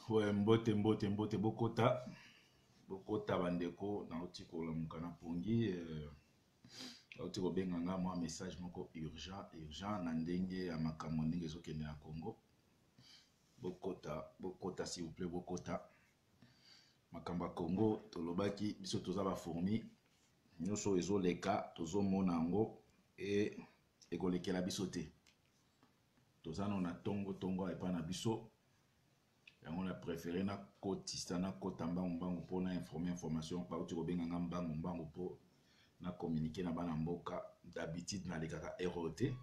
Ouais, mbote mbote mbote bokota bokota bandeko nauti kolamuka na pongi nauti kobenga nga mwa message moko urgent urgent na ndenge ya makambo ndenge ezokende na Congo. Bokota bokota s'il vous plaît bokota makambo ya Congo. Tolobaki biso toza ba fourmi, nyonso ezoleka tozomona yango e ekolekela biso te. Toza nano na tongo tongo epai na biso, yango na préféré nakotisa nakota mbangu mbangu mpo na informe information. Bauti kobenga nga mbangu mbangu mpo na communiquer na bana mboka. D'habitude nalekaka erreur te,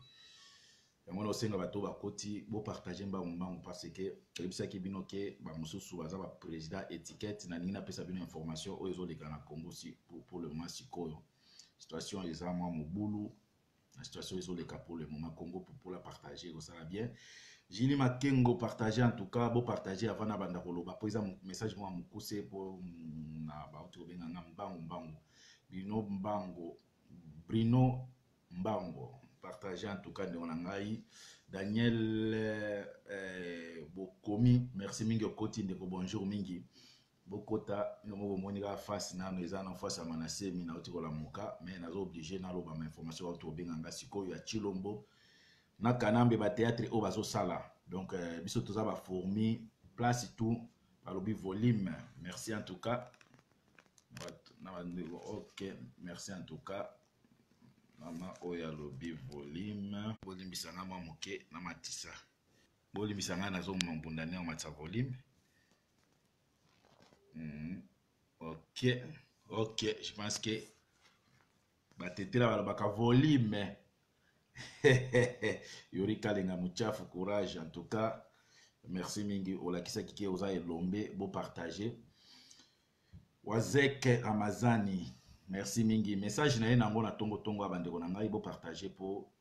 yango na osenga bato bakoti bopartage mbangu mbangu parce que toyebisaki bino ke bamosusu baza baprésident étiquette. Nalingi napesa bino information oyo ezoleka na Congo si, pour le moment. Sikoyo situation eza mwa mobulu na situation ezoleka pour le moment Congo. Pour la partager ekosala bien. Jili Makengo, partage en tout cas, bopartage avant na banda koloba mpo eza message moko ya mokuse mpo na bauti kobenga nga mbangu mbangu. Bino mbango Brino Mbango, partage en tout cas. Ndeko na ngai Daniel Bokomi, merci mingi okoti ndeko, bonjour mingi. Bokota bino moko bomoni kaka face nano eza na face ya Manasemi, nauti kolamuka mais naza obligé naloba ma information. Bauti kobenga nga sikoyo ya Chilombo na Kanambe, bathéâtre oyo bazosala. Donc biso toza bafourmi place tout balobi volume. Merci en tout cas na bandeko. Ok, merci en tout cas mama oyo alobi volume. Bolimbisa nga mwa moke na matisa, bolimbisa ngai, nazomona mbunda ndenge matisa volume. Ok, je pense que batetela balobaka volume. Yori Kalenga Muchafu, courage en tout cas, merci mingi olakisaki ke oza elombe. Bopartage. Wazek Ramazani, merci mingi. Message na ye nango na tongo tongo ya bandeko na ngai, bopartage mpo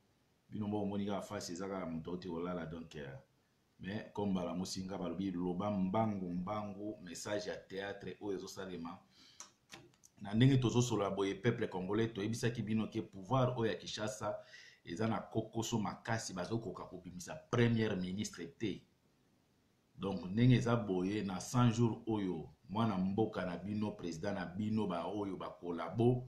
bino mbo omoni kaka face eza kaka moto auti kolala. Donc mais comme balamusi nga, balobi loba mbangu mbangu message ya théâtre oyo ezosalema na ndenge tozosolola boye. Peuple congolais, toyebisaki bino ke pouvoir oyo ya Kinshasa eza na kokoso makasi, bazokoka kobimisa premier ministre te. Donc ndenge eza boye, na 100 jours oyo mwana mboka na bino, président na bino, baoyo bakolabo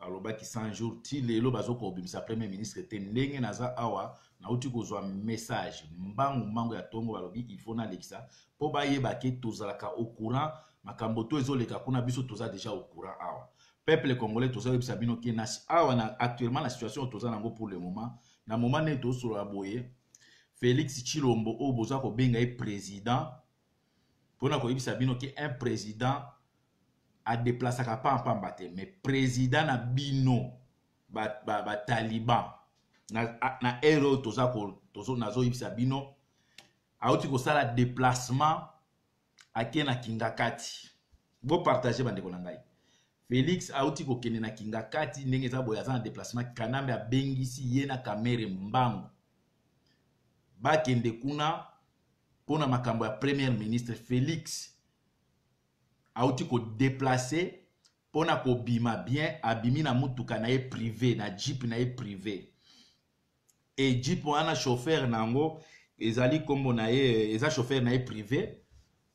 alobaki 100 jours, ti lelo bazokoka kobimisa premier ministre te. Ndenge naza awa, nauti kozwa message mbangu mbangu ya ntongo, balobi il faut nalekisa mpo bayeba ke tozalaka au courant makambo to ezoleka kuna. Biso toza déjà au courant awa. Peuple congolais, tozoyebisa bino ke na awa na actuellement na situation oyo toza nango pour le moment, na moment ndenge tozosolola boye, Félix Chilombo oyo boza kobenga ye président, mpona koyebisa bino ke un président adeplasaka pampamba te. Mais président na bino bataliban ba, ba na heure oyo toza nazoyebisa bino, auti kosala déplacement, ake na Kingakati. Bopartage bandeko na ngai. Félix auti kokende na Kingakati. Ndenge eza boye, aza na déplacement. Kanambe abengisi ye na Kamerhe mbangu bakende kuna mpona makambo ya premier ministre. Félix auti kodeplace mpona kobima bien, abimi na mutuka na ye privé, na jeep na ye privé. E jeep wana, chauffeur na yango ezali nkombo na ye, eza chauffeur na ye privé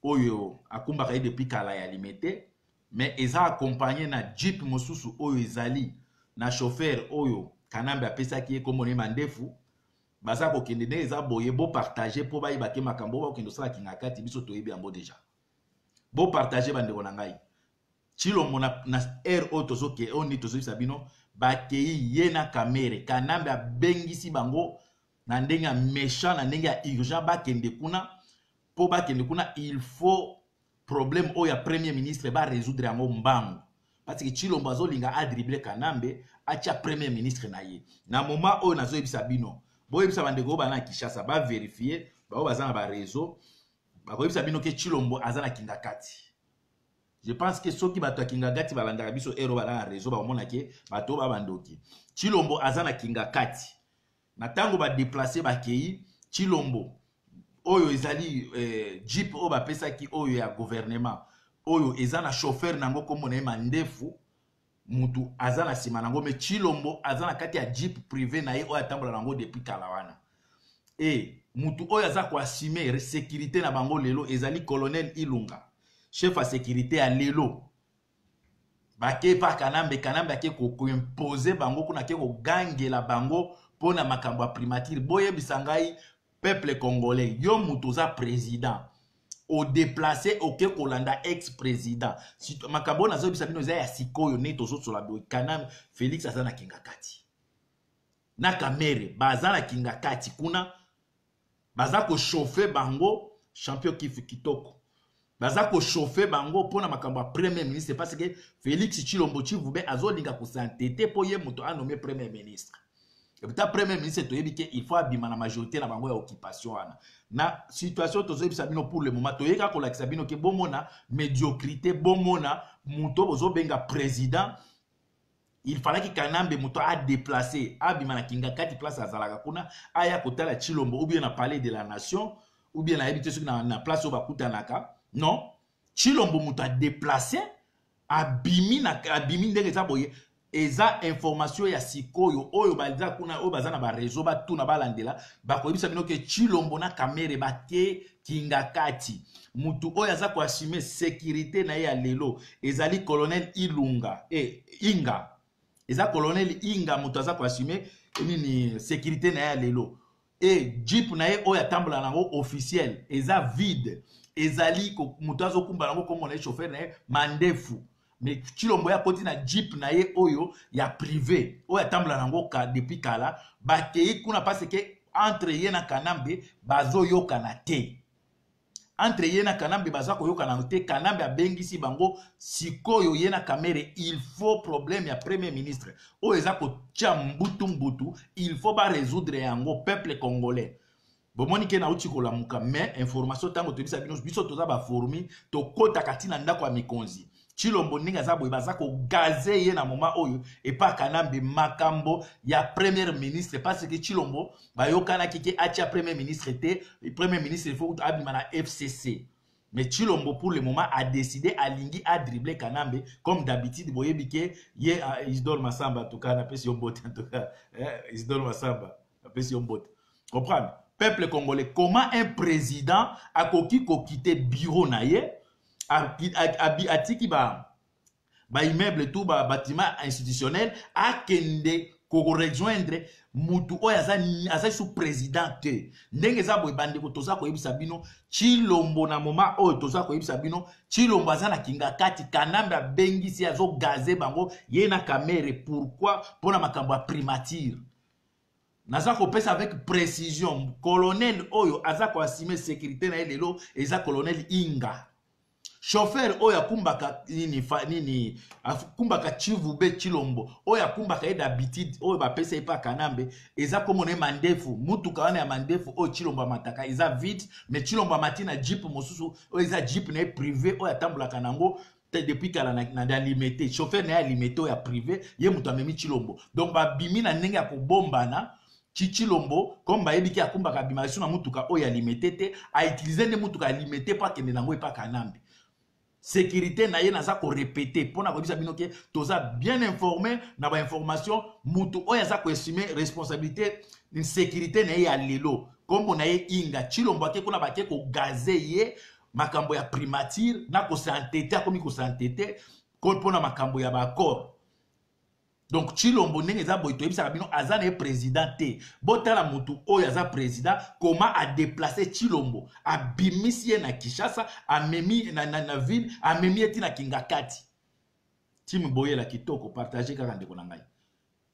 oyo akumbaka ye depuis kala ya Limete, mais eza accompagné na jeep mosusu oyo ezali na chauffeur oyo Kanambe apesaki ye, nkombo na ye Mandefu. Baza kokende ndenge eza boye. Bopartage mpo bayeba ke makambo oyo bakokende kosala Kingakati, biso toyebi yango déjà. Bopartage bandeko na ngai. Chilombo na heure oyo tozoke oyo nde tozoyebisa bino, bakei ye na Kamerhe. Kanambe abengisi bango na ndenge ya méchant, na ndenge ya urgent, bakende kuna. Mpo bakende kuna, il faut problème oyo ya premier ministre barésoudre yango mbangu, parce que Chilombo azolinga adrible Kanambe, atia premier ministre na ye. Na moment oyo nazoyebisa bino, boyebisa bandeko oyo bana na Kinshasa baverifie, baoyo baza na bareseau bakoyebisa bino ke Chilombo aza na Kingakati. Je pense que soki bato ya Kingakati balandaka biso ero baza na réseau, bakomona ke bato oyo babandoki. Chilombo aza na Kingakati na ntango badeplace bakei. Chilombo oyo ezali jeep oyo bapesaki oyo ya gouvernement, oyo eza na chauffeur nango, nkombo na ye Mandefu, mutu aza na nsima nango. Mais Chilombo aza na kati ya jeep privé na ye oyo atambola nango depuis kala wana. E Mutu oyo aza koassume sécurité na bango lelo ezali colonel Ilunga, chef ya sécurité ya lelo. Bake pa Kanambe, Kanambe ake koimpose bango kuna, ake kogangela bango mpo na makambo ya primature. Boyebisa ngai, peuple congolais, yo moto oza président, odeplace, oke kolanda ex président. Makambo oyo nazoyebisa bino eza ya sikoyo ndenge tozosola boye. Kanambe Félix aza na Kingakati na Kamerhe, baza na Kingakati kuna, baza kochauffe bango. Champion Kifu kitoko, baza kochauffe bango mpona makambo ya premier ministre, parce que Félix Tshilombo Tshivube azolinga kosantete mpo ye moto anome premier ministre. Eputa premier ministre, toyebi ke il faut abima na majorité na bango ya occupation wana. Na situation tozoyebisa bino pour le moment, toyeka kolakisa bino ke bomona médiocrité, bomona moto bozobenga président. Il fallaki Kanambe moto adéplace, abima na Kingakati, place azalaka kuna, aya kotala Tshilombo, ou bien na Palais de la Nation, ou bien nayebi te soki na place oyo bakutanaka. Non, Tshilombo moto adéplace, abimi na abimi. Ndenge eza boye, eza information ya sikoyo oyo baza kuna, oyo baza na bareseau, batuna, balandela, bakoyebisa bino ke Tshilombo na Kamerhe bake Kingakati. Mutu oyo aza koassume sécurité na ye ya lelo ezali colonel Ilunga, Inga. Eza colonel Inga moto aza koassume nini, sécurité na ye ya lelo. E jeep na ye oyo atambola nango officiel eza vide, ezali moto azokumba nango, kombo na ye, chauffeur na ye, Mandefu. Mais Tshilombo ye akoti na jeep na ye oyo ya privé, oyo atambola nango depuis kala. Bakei kuna parce que entre ye na Kanambe bazoyokana te. Entre ye na Kanambe baza koyokana te. Kanambe abengisi bango sikoyo, ye na Kamerhe, il faut problème ya premier ministre oyo eza kotia mbutu mbutu, il faut barésoudre yango. Peuple congolais, bomoni ke nauti kolamuka, mais information ntango toyebisa bino, biso toza bafourmi, tokɔtaka ntina ndako ya mikonzi. Tshilombo ndenge aza boye, baza kogaze ye na moment oyo epa Kanambe, makambo ya premier ministre, parce que Tshilombo bayokanaki ke atia premier ministre te. Premier ministre, il faut abima na FCC. Mais Tshilombo pour le moment a décidé, alingi adrible Kanambe comme d'habitude. Boyebi ke ye Isidore Masamba, en tout cas napesi yo mbote, en tout cas, eh, Isidore Masamba, napesi yo mbote. Comprendre, peuple congolais, comment un président akoki kokite bureau na ye, atiki ba baimmeuble, tout babâtiment institutionnel, akende korejoindre mutu oyo aza su président te? Ndenge eza boye, bandeko, toza koyebisa bino, Tshilombo na moment oyo toza koyebisa bino, Tshilombo aza na Kingakati. Kanambe abengisi, azogaze bango, ye na Kamerhe. Pourquoi? Mpona makambo ya primature. Naza kopesa avec précision, colonel oyo aza koassume sécurité na ye lelo eza colonel Inga. Chauffeur oyo akumbaka nini, nini, akumbaka Tshivube Tshilombo, oyo akumbaka ye d'habitude, oyo bapesa ye mpa Kanambe, eza kombo na ye Mandefu. Mutuka wana ya Mandefu oyo Tshilombo amataka eza vide, mais Tshilombo amati na jeep mosusu oyo eza jeep na ye privé, oyo atambolaka nango depuis kala na Limete. Chauffeur na ye Alimete, oyo ya privé, ye moto amemi Tshilombo. Donc babimi na ndenge ya kobombana. Tshilombo, comme bayebi ke akumbaka, abima lisu na mutuka oyo ya Limete te, autilize nde mutuka ya Limete mpo akende nango epa Kanambe. Sécurité na ye, naza korepete mpona koyebisa bino ke toza bien informé na bainformation. Mutu oyo aza koassume responsabilité sécurité na ye ya lelo, nkombo na ye Inga. Tshilombo ake kuna, bake kogaze ye makambo ya primature na kosantete, akomi kosantete mpona makambo ya baaccord. Donc Tshilombo, ndenge eza boye, toyebisaka bino, aza na ye président te. Botala motu oyo aza président, koma adeplace Tshilombo, abimisi ye na Kinshasa, amemi na ville, amemi ye ntina Kingakati. Timi boyela kitoko, partage kaka, ndeko na ngai.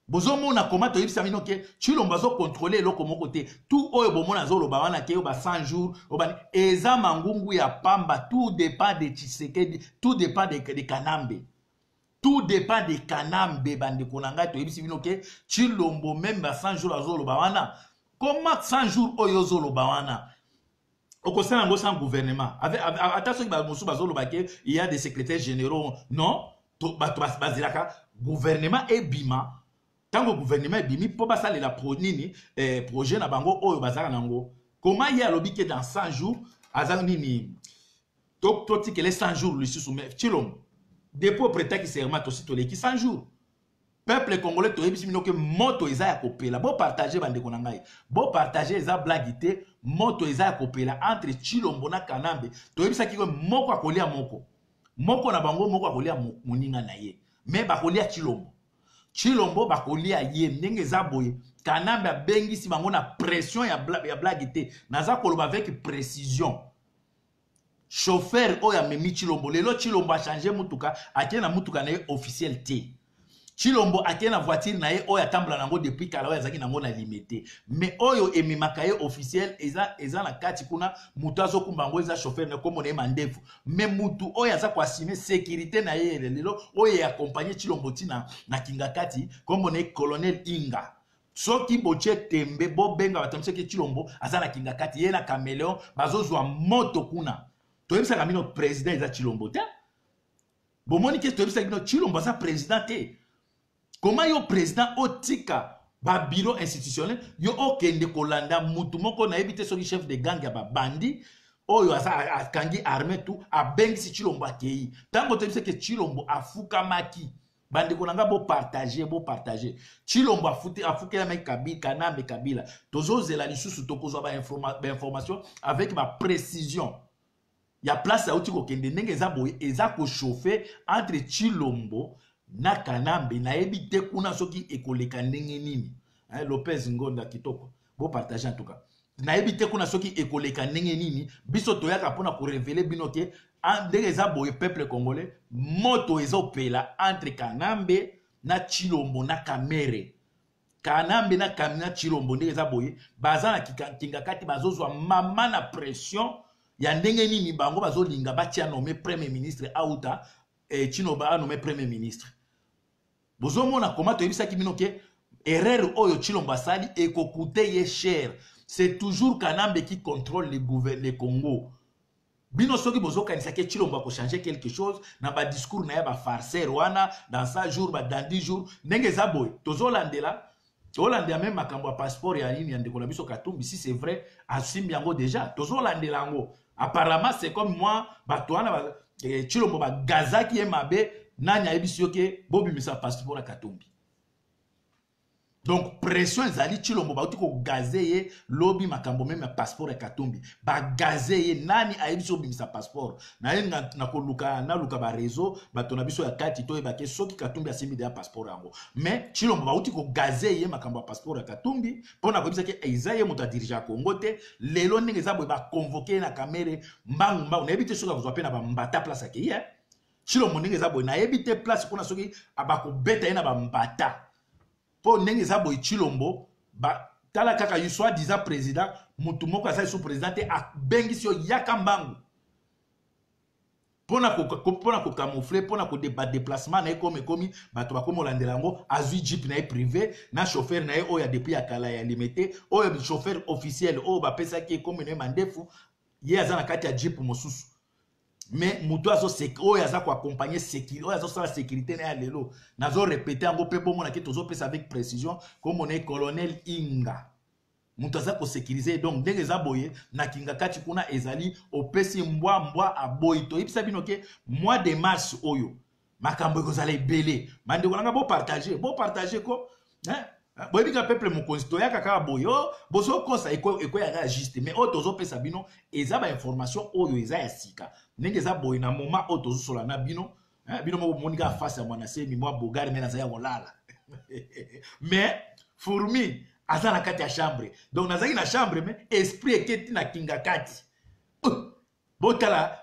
Bozomona koma toyebisa bino ke Tshilombo azokontrole eloko moko te. Tout oyo bomona azoloba wana ke oyo ba 100 jours obani, eza mangungu ya pamba. Tout dépend de Tshisekedi, tout dépend de Kanambe, tout dépend de Kanambe. Bandeko na ngai, toyebisi bino ke Tshilombo, même ba 100 jours azoloba wana, koma 100 jours oyo ozoloba wana, okosala yango sans gouvernement? Ata soki bamosusu bazoloba ke il y a des secrétaires généraux, non, bato bazelaka gouvernement ebima. Ntango gouvernement ebimi, mpo basalela nini, projet na bango oyo bazalaka nango. Koma ye alobi ke dans 100 jours aza nini, totikele 100 jours lisusu. Mais Tshilombo, depuis oprêtaki serment, tosi toleki 100 jours. Peuple congolais, toyebisi bino ke moto eza ya kopela. Bopartage, bandeko na ngai, bopartage, eza blague te. Moto eza ya kopela entre Tshilombo na Kanambe. Toyebisaki ke moko akolia moko, moko na bango, moko akolia moninga na ye, mais bakolia Tshilombo. Tshilombo bakolia ye. Ndenge eza boye, Kanambe abengisi bango na pression ya blague te. Naza koloba avec précision. Chauffeur oyo amemi Tshilombo lelo, Tshilombo achange mutuka, akei na mutuka na ye officiel te. Tshilombo akei na voiture na ye oyo atambola nango depuis kala, oyo azalaki nango na Limete. Mais oyo ememaka ye officiel eza na kati kuna. Moto azokumba yango eza chauffeur na kombo na ye Mandefu. Mais mutu oyo aza koassume sécurité na ye lelo, oyo eaccompagne Tshilombo ntina na Kinga Kati, kombo na ye Colonel Inga. Soki botie tembe, bobenga bato. Soki Tshilombo aza na Kinga Kati, ye na Caméléon bazozwa moto kuna. Toyebisaka bino, président eza Tshilombo te. Bomoni ke toyebisaka bino, Tshilombo aza président te. Koma yo président otika babureau institutionnel, yo okende kolanda mutu moko, nayebi te soki chef de gang ya babandi oyo aza akangi armée tout, abengisi Tshilombo, akei. Ntango toyebisa ke Tshilombo afukamaki, bandeko na nga, bopartage, bopartage. Tshilombo afukelamaki Kabila, Kanambe, Kabila. Tozozela lisusu, tokozwa bainformation avec baprécision ya place auti kokende. Ndenge eza boye, eza kochauffe entre Tshilombo na Kanambe. Nayebi te kuna soki ekoleka ndenge nini. Lopez Ngonda kitoko, bopartage. En tout cas, nayebi te kuna soki ekoleka ndenge nini. Biso toyaka mpona korévéler bino ke ndenge eza boye, peuple congolais, moto ezopela entre Kanambe na Tshilombo na Kamere. Kanambe na Tshilombo, ndenge eza boye, baza na Kinga Kati, bazozwa mama na pression ya ndenge nini. Bango bazolinga batia nommé premier ministre auta Tshilombo anommé premier ministre. Bozomona koma toyebisaki bino ke erreur oyo Tshilombo asali ekocoûter ye cher. C'est toujours Kanambe qui contrôle le Congo. Bino soki bozokanisa ke Tshilombo akochange quelque chose na badiscours na ye, bafarceur wana, dans 100 jours, ba dans 10 jours, ndenge eza boye, tozolandela, tozolandela même makambo ya passeport ya nini ya ndeko na biso Katumbi. Si c'est vrai asimbi yango déjà, tozolandela yango. Apparemment, c'est comme moi, bato wana Tshilombo bagazaki ye mabe. Nani ayebisi yo ke bobimisa passeport ya Katumbi? Donc pression ezali. Tshilombo bauti kogaze ye lobi makambo même ya passeport ya Katumbi, bagaze ye. Nani ayebisi obimisa passeport na ye? Na koluka, naluka bareseau, bato na biso ya kati, toyeba ke soki Katumbi asimbi deya passeport yango. Mais Tshilombo bauti kogaze ye makambo ya passeport ya Katumbi mpo na koyebisa ke eza ye moto adirige ya Kongo te. Lelo, ndenge eza boye, baconvoquer ye na Kamere mbangu mbangu. Nayebi te soki akozwa mpe na bambata place akei ye Tshilombo. Ndenge eza boye, nayebi te place kuna soki bakobeta ye na bambata, mpo ndenge eza boye, Tshilombo tala kaka yo soit disant président, motu moko aza lisusu président te, abengisi yo, yaka mbangu mpona kocamoufler, mpona badéplacement na ye. Komi ekomi bato bakomi kolandela yango. Azwi jeep na ye privé na chauffeur na ye oyo ya depuis ya kala ya Limete, oyo chauffeur officiel oyo bapesaki ekomi na ye Mandefu. Ye aza na kati ya jeep mosusu, mais moto oyo aza koaccompagne, oyo azosala sécurité na ya lelo, nazorépéter yango mpe bomonaki, tozopesa avec précision, komona ye Colonel Inga, moto aza kosécuriser. Donc ndenge eza boye, na Kinga Kati kuna ezali opesi mbwa, mbwa aboyi. Toyebisa bino ke mois de mars oyo makambo ekozala ebele. Bandeko nanga, bopartage, bopartage ko, hein? Boyebi ka peuple mokonzi, toyaka kaka boye o bozokosa, ekweyaka juste. Mais oyo tozopesa bino eza bainformation oyo eza ya sika. Ndenge eza boye, na moment oyo tozosola na bino, bino moko bomoni kaka face ya mwana semi, mwa bogare, mais naza ya kolala, mais fourmi aza na kati ya chambre. Donc nazalaki na chambre, mais esprit eketi na Kinga Kati. Botala,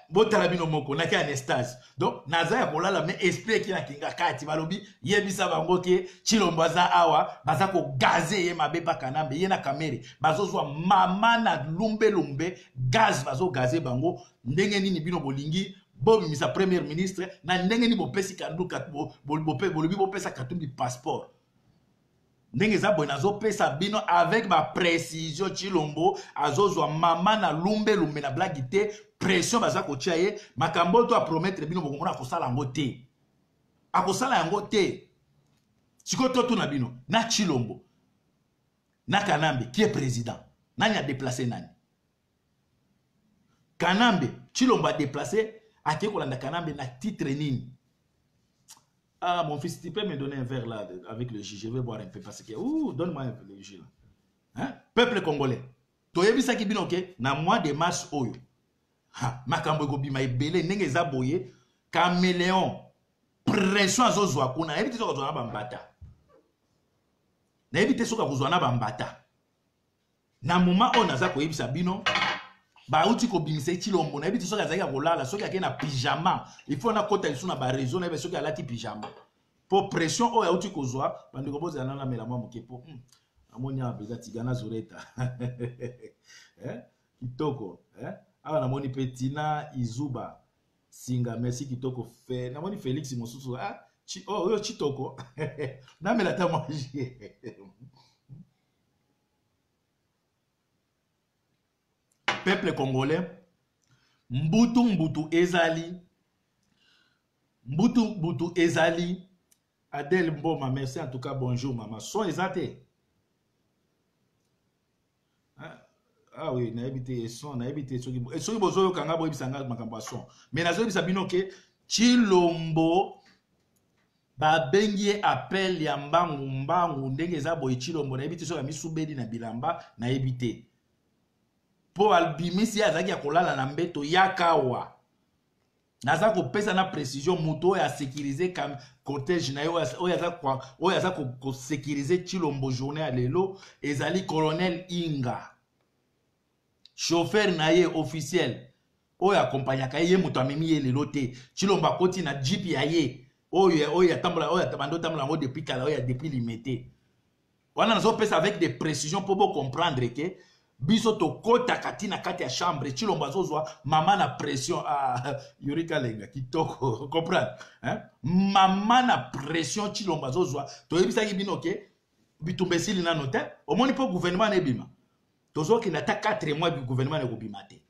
botala bino moko, naki anestase. Donc naza ya kolala, mais esprit eki na Kinga Kati. Balobi yebisa bango ke Tshilombo aza awa, baza kogaze ye mabe mpa Kanambe. Ye na Kamere bazozwa mama na lumbelumbe gaz, bazogaze bango. Ndenge nini bino bolingi bobimisa premier ministre? Na ndenge nini bopesi kanduka, bolobi bopesa Katumbi passeport? Ndenge eza boye, nazopesa bino avec baprécision. Tshilombo azozwa mama na lumbelumbe, na blague te. Pression baza kotia ye, makambo oyo to apromettre bino, bokomona akosala yango te, akosala yango te. Sikoyo totuna bino, na Tshilombo na Kanambe, qui est président? Nani adéplace nani? Kanambe, Tshilombo adéplace, akei kolanda Kanambe na titre nini? Ah, mon fils, tu peux me donner un verre là avec le jus. Je vais boire un peu parce que. Ouh, donne-moi un peu le jus là. Hein? Peuple congolais. Toyebisaki bino ke na mois de mars oyo. Ha, makambo ekobima ebele ndenge eza boye. Caméléon pression azozwa kuna. Nayebi te soki akozwa na bambata. Nayebi te soki akozwa na bambata. Na moment oyo naza koyebisa bino bauti kobimisa ye Tshilombo, nayebi te soki azalaki ya kolala, soki akei na pyjama, il faut nakota lisusu na ba réseau nayebi soki alati pyjama po pression oyo auti kozwa. Bandeko bozala nano namela mwa moke po namoni awa mpenza Tigana Zureta eh? Kitoko eh? Awa namoni mpe Tina Izuba Singa, merci kitoko fe namoni Felix mosusu ah, chi, oh, oyo Chitoko namela ata mwa jus. Peuple congolais, mbutu mbutu ezali, mbutu mbutu ezali. Adèle Mboma, merci en tout cas, bonjour mama. Son eza te. Ah, ah oui, nayebi te son, nayebi te soki eh, soki bozoyoka nga boyebisa nga makambo ya son. Mais nazoyebisa bino ke Tshilombo babengi ye appel ya mbangu mbangu ndenge eza boye. Tshilombo nayebi te soki amisubeli na bilamba, nayebi te mpo abimisi ye azalaki ya kolala na mbeto. Yakawa naza kopesa na précision, moto oyo asécurise cortège na ye, oyo aza kosécurise Tshilombo journée ya lelo ezali colonel Inga, chauffeur na ye officiel oyo akompagnaka ye. Ye moto amemi ye lelo te. Tshilombo akoti na jeep ya ye oyo atambola, oyo bando otambola yango depuis kala, oyo ya depuis Limete wana. Nazopesa avec des précisions mpo bocomprendre ke biso tokɔtaka ti na kati ya chambre. Tshilombo azozwa mama na pression. Ah, Yorika Lenga kitoko, comprendre hein? Mama na pression Tshilombo azozwa. Toyebisaki bino ke bitumba esili nano te. Omoni mpo gouvernement na ebima, tozokende ata 4 mois, gouvernement na ekobima te.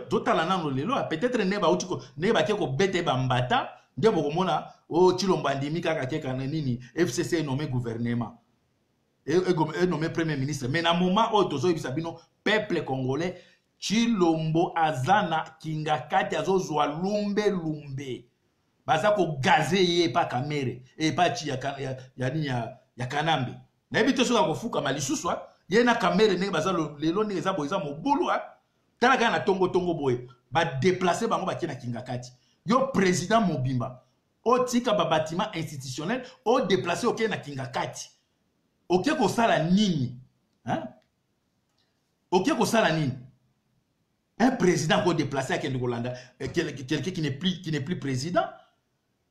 Totala nano lelo, peut-être nde bauti ndenge bake kobeta ye bambata nde bokomona oyo Tshilombo andimi kaka keka na nini, FCC enommé gouvernement, enommé premier ministre. Mais na moment oyo tozoyebisa bino, peuple congolais, Tshilombo aza na Kingakati, azozwa lumbe lumbe, baza kogaze ye epa Kamere, epa chi ya nini ya Kanambe. Nayebi te soki akofukama lisusu ye na Kamere ndenge baza lelo, ndenge eza boye, eza mobulu. Tala kaka na tongo-tongo boye badeplace bango, batie na Kingakati. Yo président mobimba otika babatiment institutionnel, odeplace, okei na Kingakati, oke kosala nini, hein? Oke kosala nini? Un président akodeplace akende kolanda quelqu'un qui n'est plus président.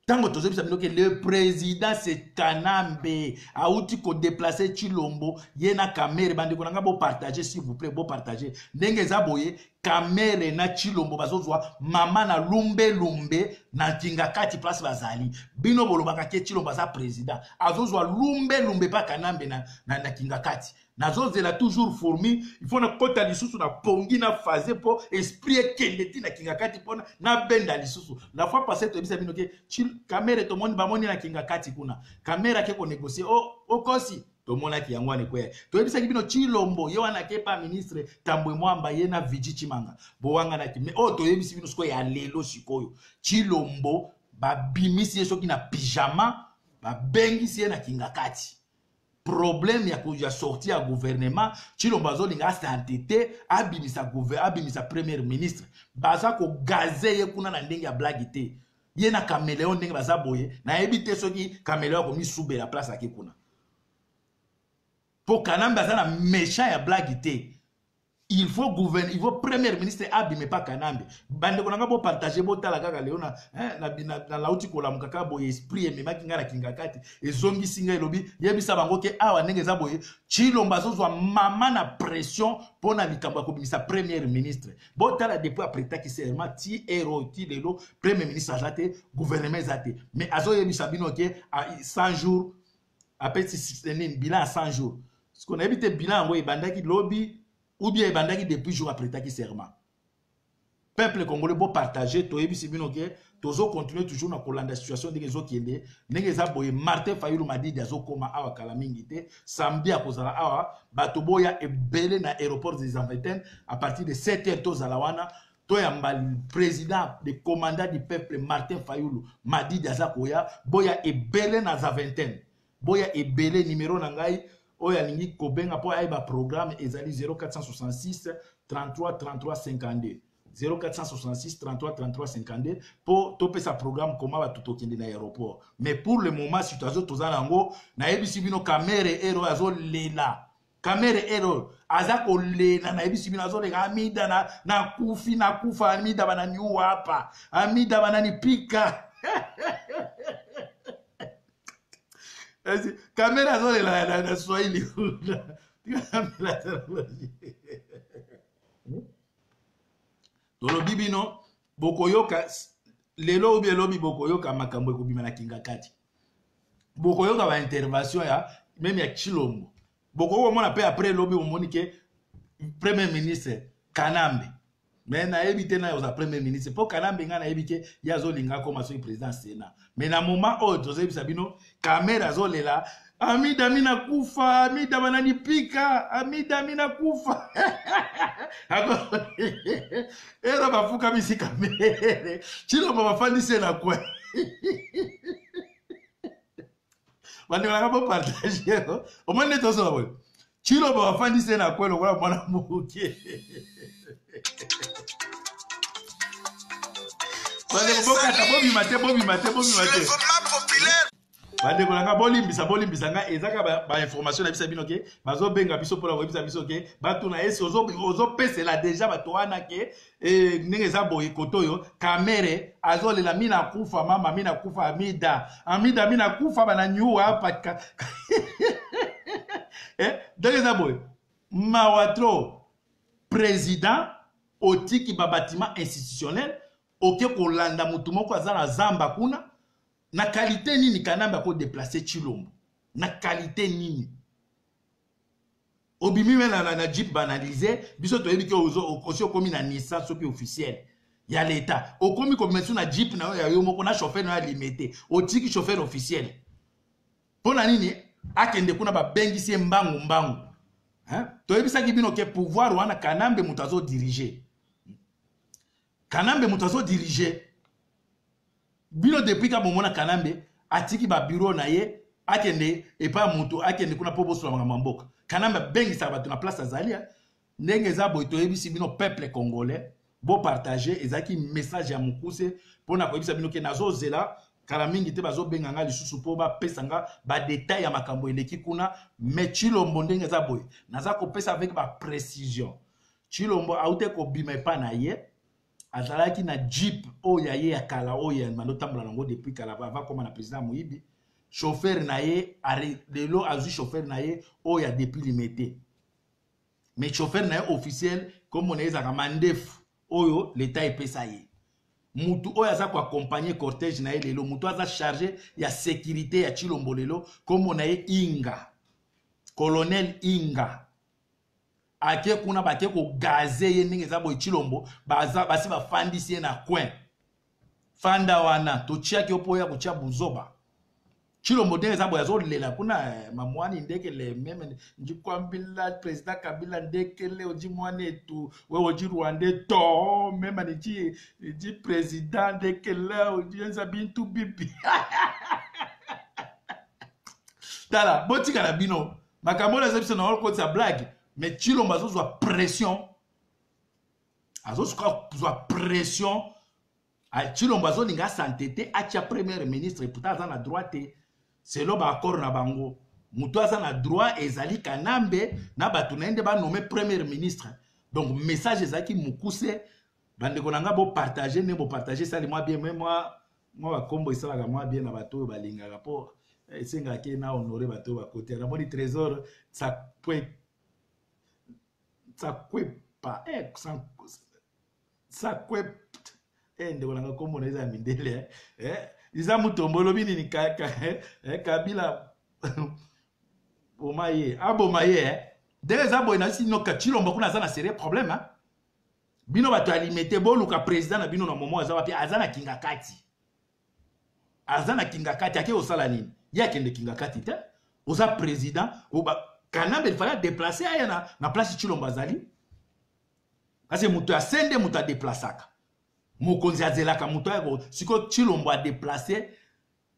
Ntango tozobisa bino ke le président c'est Kanambe, auti kodeplace Tshilombo, ye na Kamere. Bandeko na nga, bopartage s'il vous plaît, bopartage. Ndenge eza boye, Kamere na Tshilombo bazozwa mama na lumbelumbe na Kingakati, place bazali. Bino bolobaka ke Tshilombo aza président, azozwa lumbelumbe mpa Kanambe na Kingakati. Nazozela toujours fourmi, il faut nakɔta lisusu na pongi na phase mpo esprit ekende ti na Kingakati mpona nabenda lisusu. La fois passé toyebisa bino ke Kamere tomoni, bamoni na Kingakati kuna, Kamere ake konégocie. Okosi, tomonaki yango wana ekweya. Toyebisaki bino Tshilombo ye wana ake pa ministre Tambwe Mwamba, ye na Viji Chimanga bowanganaki. Mais oyo toyebisi bino sikoyo ya lelo, sikoyo Tshilombo babimisi ye soki na pyjama, babengisi ye na Kingakati. Problème ya sortie ya gouvernement, Tshilombo azolinga asante te, abimisa premier ministre. Baza kogaze ye kuna na ndenge ya blague te, ye na Caméléon ndenge baza boye. Nayebi te soki Caméléon akomisubela place ake kuna, mpo Kanambe aza na méchant ya blague te. Il faut premier ministre abime pa Kanambe. Bandeko na nga, bopartage, botala kaka lelo na lauti kolamuka kaka boye, esprit ememaki ngai na Kingakati, ezongisi ngai, elobi yebisa bango ke awa ndenge eza boye, Tshilombo azozwa mama na pression mpo na likambo ya kobimisa premier ministre. Botala, depuis apretaki serment ti ero ti lelo, premier ministre aza te, gouvernement eza te. Mais azoyebisa bino ke 100 jours apesi nini, bilan ya 100 jours. Siko nayebi te bilan yango ebandaki lobi ou bien ebandaki depuis jour apretaki serment. Peuple congolais, bopartage. Toyebisi bino ke tozocontinue toujours na kolanda situation ndenge ezokende. Ndenge eza boye, Martin Fayulu Madidi azokóma awa kala mingi te, samedi akozala awa. Bato boya ebele na aéroport des Zaventem à partir de 7 heures, tozala wana. Toyamba président le commandant du peuple Martin Fayulu Madidi aza koya. Boya ebele na Zaventem, boya ebele. Numero na ngai oyo alingi kobenga mpo ayeba programme ezali 0466 33 33 52, 0466 33 33 52, mpo topesa programme koma bato tokende na aéroport. Mais pour le moment, situation toza na yango, nayebisi bino, Kamerhe ero azolela. Kamerhe ero aza kolela, nayebisi bino, azolela: "Amida, nakufi, nakufa. Amida, bananiuwa hapa. Amida, bananipika." Kamerhe azolela na Swahili. Tolobi bino, bokoyoka lelo obi elobi, bokoyoka makambo ekobima na Kingakati, bokoyoka baintervention ya même ya Tshilombo, bokoki komona mpe après elobi, omoni ke premier ministre Kanambe. Mais nayebi te na oza premier ministre mpo Kanambe, ngai nayebi ke ye azolinga akoma soki président Sénat. Mais na moment oyo tozoyebisa bino, Kamerhe azolela: "Amida, mi nakufa. Amida, bananipika. Amida, mi nakufa." Ero bafukamisi Kamerhe, Tshilombo bafandisi ye na coin. Bandeko nanga, bopartage. Omoni nde tozola boye, Tshilombo bafandisi ye na coin lokola mwana moke. Bandeko, bokata, bobima te, bobima te, bobima te. Bandeko na nga, bolimbisa, bolimbisa nga. Eza kaka bainformation na bisa bino ke bazobenga biso mpona koyebisa biso ke batuna esi ozopesela déjà bato wana ke ndenge eza boye. Kote oyo Kamerhe azolela: "Mi nakufa, mama, mi nakufa. Amida, Amida, mi nakufa, bananiuwa hapa." Ndenge eza boye, mawa trop. Président otiki babatiment institutionnel, oke kolanda motu moko aza na zamba kuna. Na qualité nini Kanambe akodéplacer Tshilombo? Na qualité nini? Obimi me na jeep banalize biso, toyebi ke osi okomi na Nissan soki officiel ya leta, okomi kobima so na jeep na yo ya yo moko na chauffeur na yo ya Limete. Otiki chauffeur officiel mpo na nini? Akende kuna, babengisi ye mbangu mbangu. Toyebisaki bino ke pouvoir wana, Kanambe moto azodiriger, Kanambe moto azodiriger bino. Depuis ka bomona Kanambe atiki babureau na ye, akende epai ya moto, akende kuna mpo bosola makambo ya mboka. Kanambe abengisaka bato na place azali. Ndenge eza boye, toyebisi bino, peuple congolais, bopartage. Ezalaki message ya mokuse mpona koyebisa bino ke nazozela kala mingi te, bazobenga nga lisusu mpo bapesa nga badétail ya makambo eleki kuna. Mais Tshilombo, ndenge eza boye, naza kopesa avec baprécision. Tshilombo aute kobima epai na ye, azalaki na jeep oyo ya ye ya kala, oyo ya bando otambola nango depuis kala ava koma na président moyibi. Chauffeur na ye lelo azwi chauffeur na ye oyo ya depuis Limete. Mais chauffeur na ye officiel, kombo na ye ezalaka Mandefu, oyo leta epesa ye. Mutu oyo aza koaccompagner cortège na ye lelo, mutu aza chargé ya sécurité ya Tshilombo lelo, kombo na ye Inga, colonel Inga. Ake kuna, bake kogazer ye. Ndenge eza boye, Tshilombo basi bafandisi ye na coin. Fanda wana, totiaki yo mpo oya kotia buzoba. Tshilombo, ndenge eza boye, azolela kuna: "Mamwani ndekele meme njikwambila président Kabila ndekele oji mwana etu we oji rwandais to meme niji président ndekele oji enza bintu bibi." Tala, botika na bino makambo oyo eza biso na okotisa blague. Mais Tshilombo azozwa pression, azozwa pression. Tshilombo azolinga asante te, atia premier ministre. Pourtant aza na droit te. Selon baaccord na bango, moto aza na droit ezali Kanambe na bato na ye nde banommer premier ministre. Donc message ezalaki mokuse. Bandeko na nga, bopartage. Nde bopartage, esali mwa bien. Mais mwa bakombo esalaka mwa bien na bato oyo balingaka, mpo esengaki na honore bato oyo bakoti. Namoni Trésor Tsakwepa, Sakwep. Ndeko nanga, kombo na eza ya mindele. Eza Mutombo, olobi nini? Kabila boma ye, aboma ye. Ndenge eza boye, nasi noka Tshilombo kuna aza na sérieux problème. Bino bato ya Limete, boluka président na bino na momo aza wapi. Aza na Kingakati, aza na Kingakati. Ake kosala nini? Ye akende Kingakati te. Oza président, Kanambe il fallait déplacer aya na place Tshilombo azali. Kasi moto ya se nde moto adeplasaka. Mokonzi azelaka moto aya sikoyo Tshilombo adeplace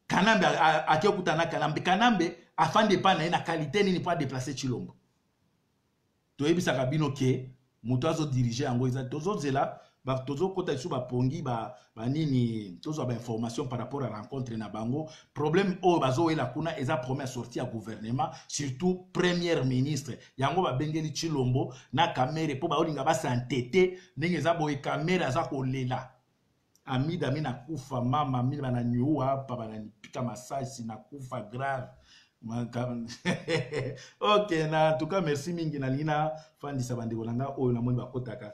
Kanambe ake okutana na Kanambe. Kanambe afandi epai na ye na qualité nini mpo adeplace Tshilombo? Toyebisaka bino ke moto azo dirige yango eza tozozela tozokota lisusu bapongi banini tozwa bainformation par rapport à rencontre na bango. Problème oyo bazowela kuna eza première sortie ya gouvernement, surtout premier ministre. Yango babengeli Tshilombo na Kamere mpo baolinga basantete ndenge eza boye. Kamere aza kolela amida mi nakufa mama mi bananiua hapa bananipika masasi nakufa grave. Ok, na en tout cas merci mingi. Nalingi nafandisa bandeko na nga oyo namoni bakotaka.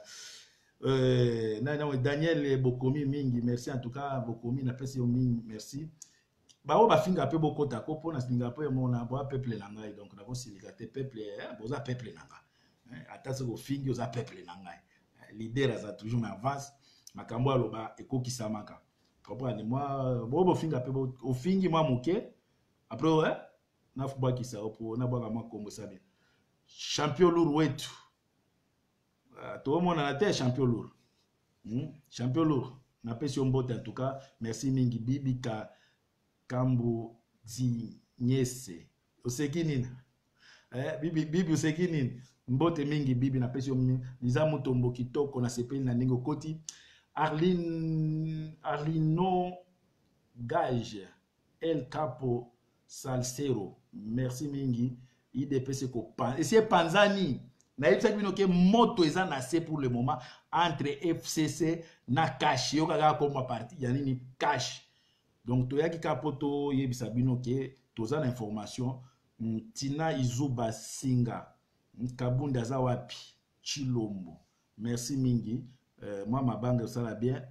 Na Daniel Bokomi mingi merci. En tout cas Bokomi, napesi yo mingi merci. Baoyo bafinga mpe bokota ko mpo nalinga mpe mona boa peuple na ngai, donc nakosilika te. Peuple, boza peuple na nga. Ata soki ofingi, oza peuple na ngai. Leader aza toujours na avance, makambo aloba ekokisamaka. Comprendre moi, bo bofinga mpe ofingi mwa moke, après nabwakisa yo po nabwaka mwa kombo esa bien. Champion lourd wetu, tomonana te. Champion lourd, Champion lourd, napesi yo mbote. En tout cas merci mingi. Bibika Kambu Dzinyese, oseki nini? Bibi, Bibi oseki nini? Mbote mingi Bibi, napesi yo. Liza Mutombo kitoko, nasepeli na ndenge okoti. Arline, Arlino Gage El Capo Salsero, merci mingi. IDPS esi epanzani. Nayebisaki bino ke moto eza na se pour le moment entre FCC na Cash. Yoka kaka komba parti ya nini, Cash. Donc toyaki kaka mpo toyebisa bino ke toza na information. Tina Izuba Singa, Kabunda aza wapi? Tshilombo, merci mingi. Mwa mabanga osala bien,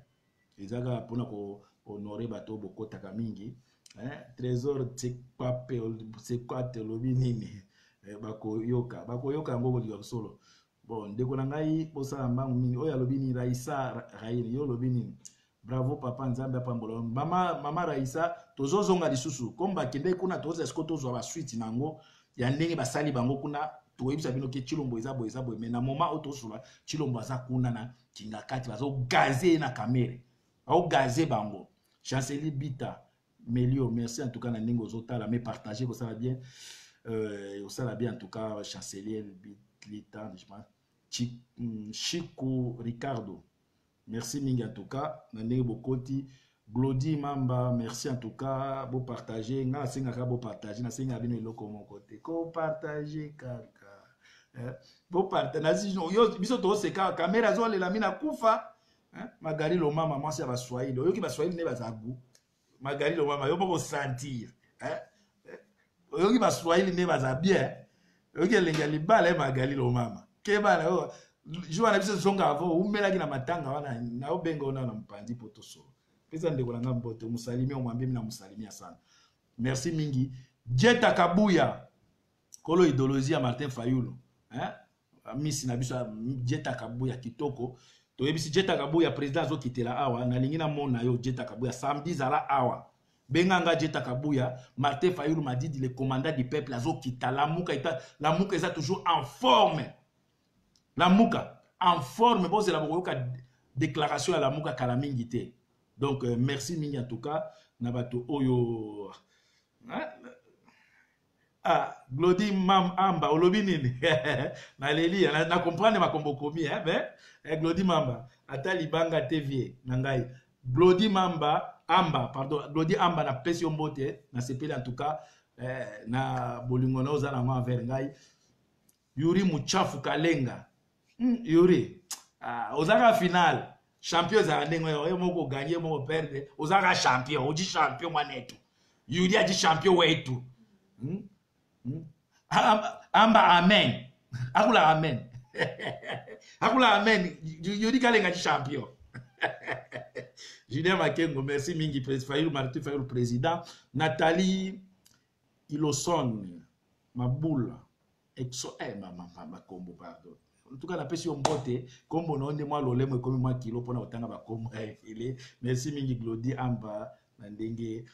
eza kaka mpona kohonore bato oyo bokotaka mingi. Trésor Tsekwape Tsekwate, olobi nini? Bakoyoka, bakoyoka yango kolinga solo. Bon, ndeko na ngai, bosala mbangu mingi. Oyo alobi nini? Raisa Raini, yo olobi nini? Bravo papa, Nzambe apambola mama, mama Raisa. Tozozonga lisusu comme bakendeki kuna, toza siko tozwa basuite na yango ya ndenge basali bango kuna. Toyebisa bino ke Tshilombo eza boye, eza boye, mais na moment oyo tozosola, Tshilombo aza kuna na Kingakati, bazogaze ye na Kamere, baogaze bango. Chancelier Bita Melio, merci en tout cas na ndenge ozotala, mais partager kosala bien, osala bien en tout cas. Chancelier Bita, je pense Chico Ricardo, merci mingi en tout cas na ndenge bokoti. Glody Mamba, merci en tout cas. Bopartage, nga nasengaka bopartage, nasengaka bino eloko moko te, kopartage kaka. Bopartage biso toseka. Kamera azolela mi nakufa. Magali Lomama, mwasi ya Baswahili, oyoki Baswahili nde baza gu. Magali Lomama, yo moko sentir, oyoki Baswahili nde baza bien, oyoki elengi ya libala. Ye Magali Lomama, kebana yo jour wana biso zonga avo umelaki na matanga wana, naobenga ona na mopanzi mpo tosolo. Pesa ndeko na nga mbote, mosalimi omwambi na mosalimi sana. Merci mingi. Jeta Kabuya, kolo idéologie ya Martin Fayulu, hein? Misi na biso Jeta Kabuya kitoko. Toyebisi Jeta Kabuya, président azokitela awa, nalingi namona yo Jeta Kabuya samedi, zala awa, benga nga Jeta Kabuya. Martin Fayulu Madidi, le commandant du peuple, azokita. Lamuka, Lamuka eza toujours en forme, Lamuka en forme. Bozela, bokoyoka déclaration ya Lamuka kala mingi te. Donc merci mingi en tout cas na bato oyo. Ah, Glody Mam Amba, olobi nini? Naleli na comprendre makombo komi, eh, mais Glody Mamba ata libanga TV na ngai. Glody Mamba Amba, pardon, Glody Amba, na pesi yo mbote, na sepeli en tout cas na bolingo na oza nango envers ngai. Yuri Muchafu Kalenga, Yuri, ah, ozaka final champion, ezala ndenge oyo moko gagner, moko perdre, ozaka champion, oji champion mwanetu. Yuri aji champion wetu. Amba amen, akula amen, akula amen. Yuri Kalenga ji champion. Julien Makengo, merci mingi. Fayulu, Martin Fayulu président. Nathalie Iloson Mabula exo, makombo, pardon. En tout cas napesi yo mbote. Kombo na yo nde mwa lolemo ekomi mwa kilo mpona kotanga bakombo ya ebele. Merci mingi Glodi Amba na ndenge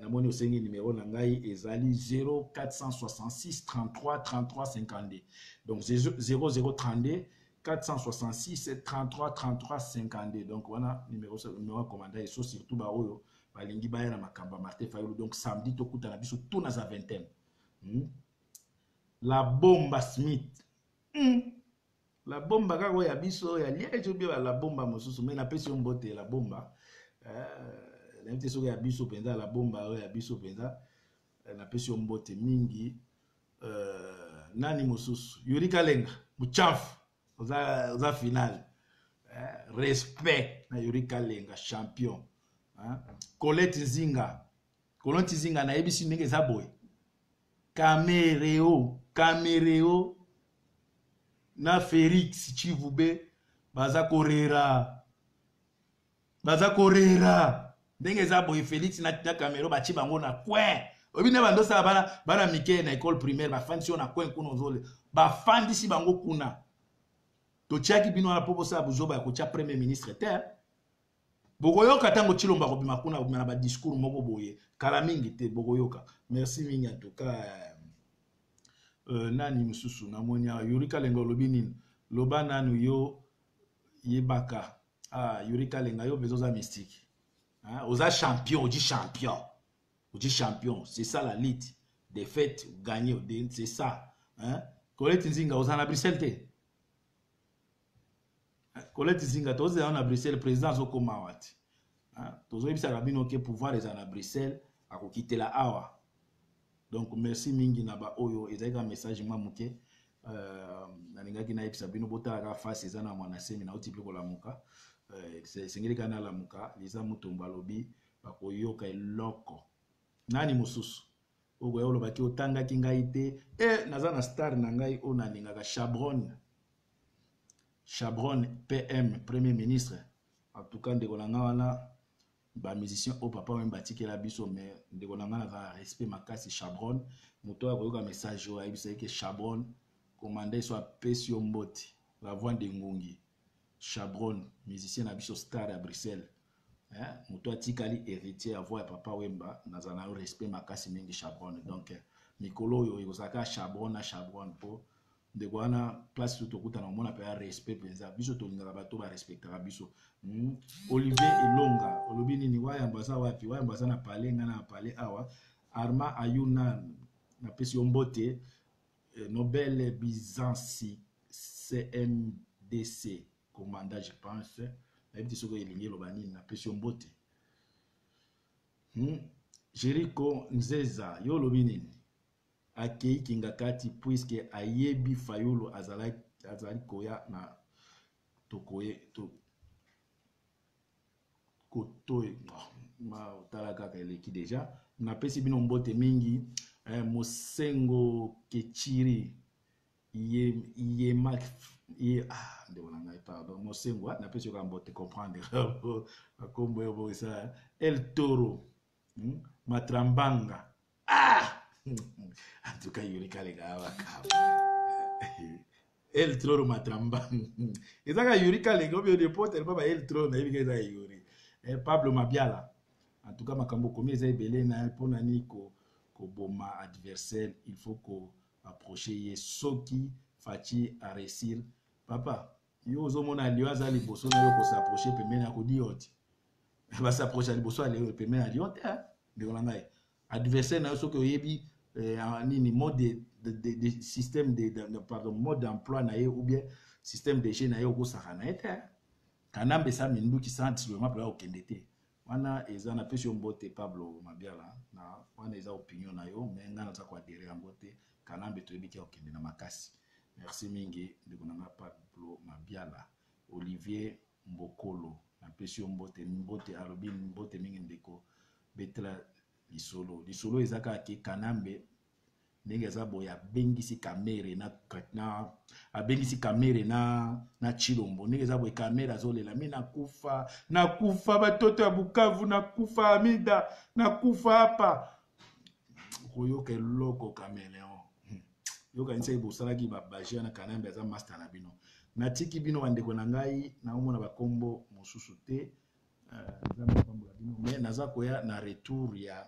namoni osengi numero na ngai, ezali 0466 33 33 52, donc 0032. 466 33 33 52. Donc wana numéro numéro ya commandant Esso, surtout ba oyo balingi baya na makambo ya Martin Fayulu. Donc samedi tokutana biso tout na za 20 La Bomba Smith. La Bomba kaka oyo ya biso ya Liège ou bien la Bomba mosusu, mais napesi yo mbote la Bomba. Nayebi te soki ya biso mpenza la Bomba oyo ya biso mpenza. Napesi yo mbote mingi. Nani mosusu? Yuri Kalenga, Muchamfu, oza final. Respect na Yuri Kalenga, champion. Hein? Colette Nzinga. Colette Nzinga nayebisi ndenge eza boye. Kamereo, Kamereo na Felix Chivube baza korera. Baza korera. Ndenge eza boye Felix na Kamereo batie bango na coin. Oyebi nde bando sala bana bana mike na école primaire bafandisi yo na coin kuna ozole. Bafandisi bango kuna. Totiaki bino wana po bosala buzoba ya kotia premier ministre te. Bokoyoka tango Tshilombo akobima kuna, akobima na ba discours moko boye kala mingi te, bokoyoka. Merci mingi en tout cas. Nani mosusu namoni awa? Yuri Kalenga olobi nini? Loba nanu yo yebaka. Ah, Yuri Kalenga yo mpenza oza mystique. Hein? Oza champion, odi champion. Odi champion, c'est ça la lutte. Défaite, gagner, c'est ça. Hein? Colette Nzinga, oza na Bruxelles te? Colette Nzinga, tozela na Bruxelles, président azokoma awa te. Tozoyebisaka bino ke pouvoir eza na Bruxelles, akokitela awa. Donc merci mingi na ba oyo ezalaki ka message mwa moke. Nalingaki nayebisa bino botalaka face eza na mwana semi nauti mpe kolamuka. Esengeli kaka nalamuka. Liza Mutombo alobi bakoyoka eloko. Nani mosusu okoya olobaki otangaki ngai te? Naza na star na ngai oyo nalingaka, Chabron. Chabron PM, Premier ministre. En tout cas ndeko na ngai wana ba musicien oyo papa oyo batikela biso, mais ndeko na ngai naza na respect makasi. Chabron, moto oyo akoyoka message oyo ayebisa ye ke Chabron commandant so apesi yo mbote, la voix de Ngungi. Chabron musicien na biso star ya Bruxelles. Moto atikali héritier ya voix ya papa Wemba, naza na yo respect makasi mingi Chabron. Donc mikolo oyo ekozala kaka Chabron na Chabron po ndeko wana place tout tokutana omona mpe ya respect mpenza. Biso tolingaka bato barespectaka biso. Olivier Elonga olobi nini? Wayambo aza wapi? Wayambo aza na palais, ngai na palais awa. Arma Ayuna napesi yo mbote. Nobel Bizansi CMDC commandant je pense. Nayebi te soki elingi eloba nini, napesi yo mbote. Jericho Nzeza yo olobi nini? Akei Kingakati puisque ayebi Fayulu azali koya na tokoye to kotoye. Ma tala kaka eleki deja. Napesi bino mbote mingi. Mosengo Kechiri yema ye, ndeko na ngai pardon, Mosengo, napesi yo kaka mbote, comprendre kombo yo bosa El Toro, Matrambanga. En tout cas Yuri Kalenga abakaba El Toro Matrambanga ezaka Yuri Kalenga obio de pote ba El Toro na yebi eza Yuri. Pablo Mabiala, en tout cas makambo komi eza ebele na pona ni ko koboma adversaire, il faut ko approcher ye soki Fatshi a réussir. Papa yo ozomona lion aza liboso na yo ko s'approcher pembeni ya kodioti. Ba s'approcher liboso ya lion pembeni ya lion te, ndeko na ngai. Adversaire na yo soki oyebi nini mode de système de pardon, mode d'emploi na ye ou bien système de jeu na ye, okosaka na ye te. Kanambe sa minduki sensiblement mpe okende te. Wana eza napesi yo mbote Pablo Mabiala, na wana eza opinion na yo, mais ngai naza koadere yango te. Kanambe toyebi ke okende na makasi. Merci mingi ndeko na nga Pablo Mabiala. Olivier Mbokolo napesi yo mbote, mbote alobi mbote mingi ndeko. Betela lisolo, lisolo eza kaka ke Kanambe ndenge aza boye abengisi Kamere na abengisi Kamere na Tshilombo. Ndenge eza boye Kamere azolela mi nakufa, nakufa batoto ya Bukavu, nakufa Amida, nakufa hapa. Koyoka eloko Kameleon. Yoka nse bosalaki ba baje na Kanambe aza master na bino. Natiki bino bandeko na ngai, naomona bakombo mosusu te. Nzambe apambola bino. Mais naza koya na retour ya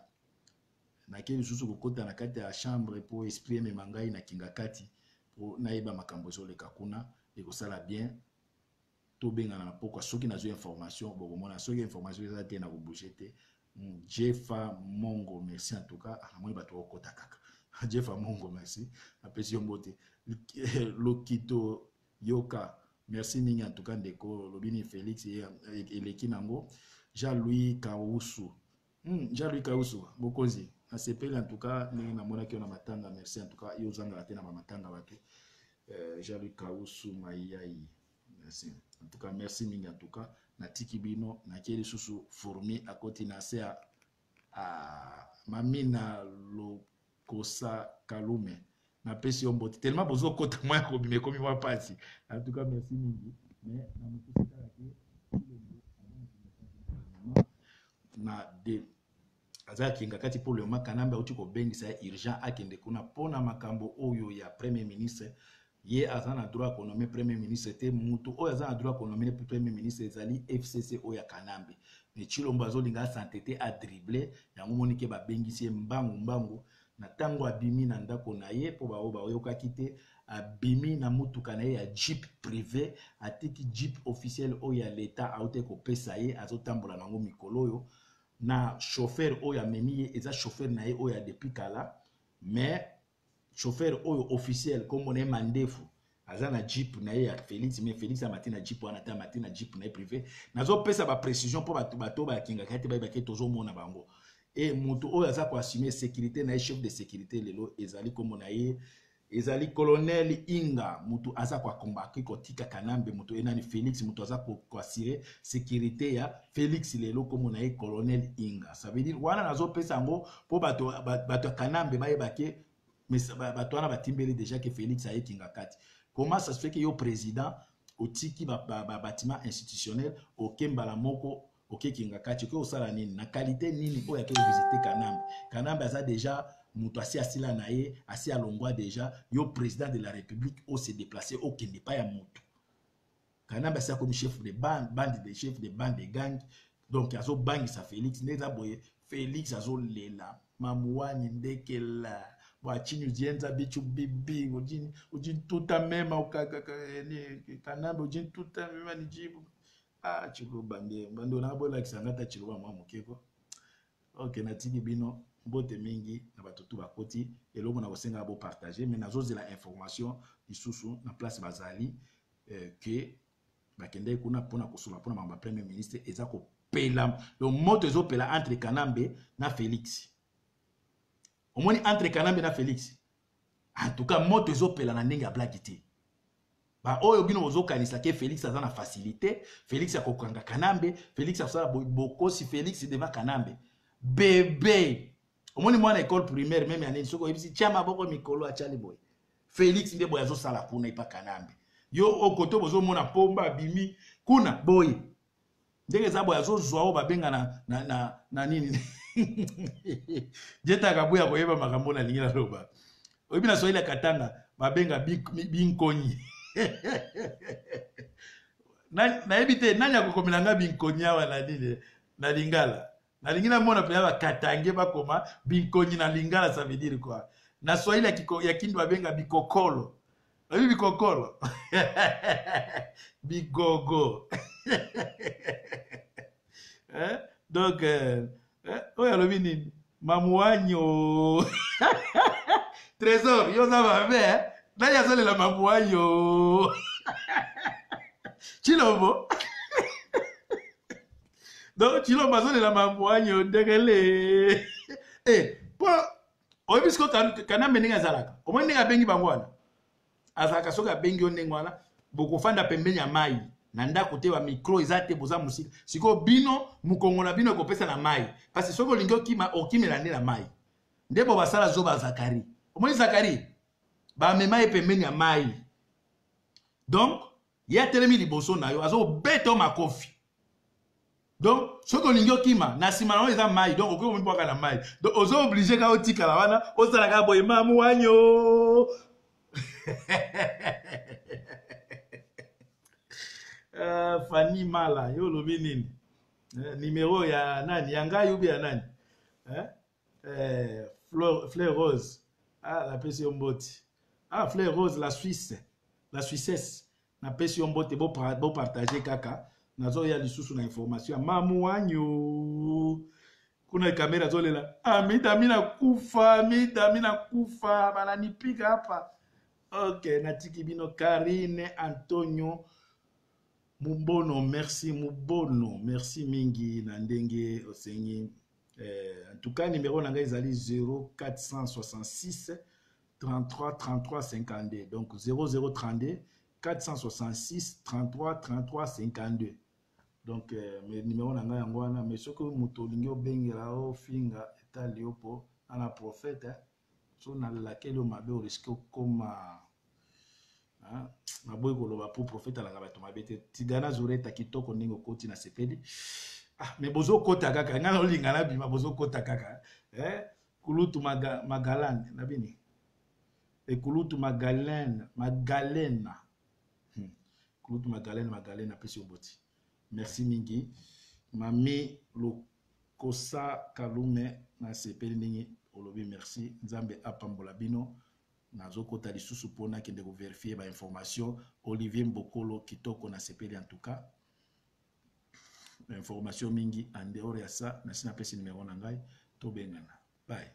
nake lisusu kokota na kati ya chambre po esprit emema ngai na Kingakati po nayeba makambo ezoleka kuna. Ekosala bien tobengana na pokwa. Soki nazwi information bokomona, soki information eza te na kobouge te. Jefa Mongo, merci en tout cas. Namoni bato bakokota kaka. Jefa Mongo, merci, apesi yo mbote. Lokito Yoka, merci mingi en tout cas ndeko. Olobi nini Felix eleki nango. Jean-Louis Kausu, Jean-Louis Kausu mokonzi, nasepeli en tout cas ndenge namonaki yo na matanga. Merci en tout cas, yo ozangaka te na bamatanga bato. Jean-Louis Kausu Mayai, merci en tout cas, merci mingi en tout cas. Natiki bino, nakie lisusu fourmi akoti na se ya Mamina Lokosa Kalume, napesi yo mbote. Tellement bozokota, mwa ya kobima ekomi mwa mpasi. En tout cas merci mingi. Mais na mokuse kaka ke na de aza kinga kati pour le moment. Kanambe auti kobengisa ye urgent akende kuna mpona makambo oyo ya premier ministre. Ye aza na droit ya konommer premier ministre te. Mutu oyo aza na droit ya konommer premier ministre ezali FCC oyo ya Kanambe. Mais Tshilombo azolinga asante te, adrible yango. Moni ke babengisi ye mbangu mbangu na ntango abimi na ndako na ye, mpo baoyo bayokaki te, abimi na motuka na ye ya jeep privé, atiki jeep officiel oyo ya leta auti kopesa ye, azotambola nango mikolo oyo na chauffeur oyo amemi ye. Eza chauffeur na ye oyo ya depuis kala, mais chauffeur oyo officiel nkombo na ye Mandefu, aza na jeep na ye ya Félix. Mais Félix amati na jeep wana te, amati na jeep na ye privé. Nazopesa baprécision mpo bato bato bakingaka te bayebaki tozomona bango. E moto oyo aza koassume sécurité na ye, chef de sécurité lelo, ezali nkombo na ye ezali colonel Inga. Moto aza koakombaki kotika Kanambe, moto enani Félix, moto aza koassurer sécurité ya Félix lelo, nkombo na ye colonel Inga. Ça veut dire wana nazopesa yango mpo bato bato ya Kanambe bayeba ke bato wana batimbeli déjà ke Félix ayekinga kati. Comment ça se fait ke yo président otiki babâtiment ba, ba institutionnel, oke mbala moko okekinga kati, oke kosala nini, na qualité nini oyo ake kovisite Kanambe? Kanambe aza déjà moto asi asila na ye, asi alongwa déjà. Yo président de la République ose déplace, okende epai ya moto Kanambe asi akomi chef de bande, bande de chef de bande de gang. Donc azobangisa Félix nde eza boye. Félix azolela mamuwani ndekela bwachinyu dienza bichu bibi ujintuta mema Kanambe ujintuta mema nijibu. Ah, Tshiluba nde bando na bolakisa nga ta Tshiluba mwa moke ko. Ok, natiki bino. Mbote mingi na bato tu bakoti. Eloko na kosenga, bopartage. Mais nazozela information lisusu na place bazali, ke bakendeki kuna mpona kosola mpona makambo ya premier ministre. Eza kopela, donc moto ezopela entre Kanambe na Félix. Omoni, entre Kanambe na Félix, en tout cas moto ezopela na ndenge ya blague te. Baoyo bino bozokanisa ke Félix aza na facilité, Félix akokanga Kanambe, Félix akosala bokosi. Félix devant Kanambe, bebe. Omoni mwana école primaire même ya nini, soki oyebisi tia maboko mikolo, atiali boye. Félix nde boye azosala kuna epa Kanambe. Yo okoto bozomona pomba abimi kuna boye, ndenge eza boye, azozwa oyo babenga na nini, jetaka boye, akoyeba makambo nalingi naloba. Oyebi, na Swahili ya Katanga babenga binkonyi. Nayebi te nani akokomela nga binkonyi awa na nini, na lingala. Nalingi namona mpenza bakatange bakoma binkonyi na lingala, ça veut dire quoi? Na Swahili ya Kindu babenga bikokolo. Oyebi bikokolo, bigogo, eh? Donc oyo alobi nini? Mamuanyo Trésor, yo oza mabe, eh? Nani azolela mamuanyo? Chilombo. Donc Chilombo azolela mamuanyo ndekele. Eh, po oyebi sikoyo Kanambe ndenge azalaka. Omoni ndenge abengi bango wana, azalaka soki abengi yo ndenge wana, bokofanda pembeni ya mai na ndako te, bamicro eza te, boza mosika. Sikoyo bino mokongo na bino ekopesa na mai, parce soki olingi okima, okimela nde na mai. Nde bo basala zoba Zakari. Omoni Zakari, bamema ye pembeni ya mai, donc ye atelemi liboso na yo, azobeta yo makofi. Donc soki olingi okima, na nsima na yo eza mai, donc okoki komibwaka na mai. Donc ozo oblige kaka otikala wana, ozala kaka boye, mamu wanyo. Fani Mala, yo olobi nini? Numero ya nani, ya ngai ubi ya nani, eh? Fleur Rose, ah, napesi yo mboti. Ah, Fleur Rose, la Suisse, la Suissesse. Napesi yo mbote, bopartage kaka. Nazoya lisusu na information ya mamu wanyo. Kuna kamera azolela, Amida mina kufa, Amida mina kufa, bananipika hapa. Ok, natiki bino. Karine Antonio Mubono, merci Mubono, merci mingi na ndenge osengi. En tout cas, numéro na ngai ezali 0466 33 33 52. Donc 0032 466 33 33 52. Donc mais numéro na ngai yango wana. Mais soki moto olingi obengela ofinga etali yo po ana prophète, hein? So nalakeli yo mabe, oriske okoma naboyi koloba po prophète alaka bato mabe te. Tigana Zureta, kitoko ndenge okoti, na sepeli. Ah, mais bozokota kaka, ngai naolinga nabima, bozokota kaka, eh? Kulutu Magalane na bini, ekulutu Magalene, Magalena, Kulutu Magalene, Magalena, apesi yo boti, merci mingi. Mami Lokosa Kalume, nasepeli ndenge olobi merci. Nzambe apambola bino. Nazokota lisusu mpo nakende koverifie bainformation. Olivier Mbokolo, kitoko, nasepeli en tout cas information mingi. En dehors ya ça, nasi napesi numero na ngai, tobengana. Bye.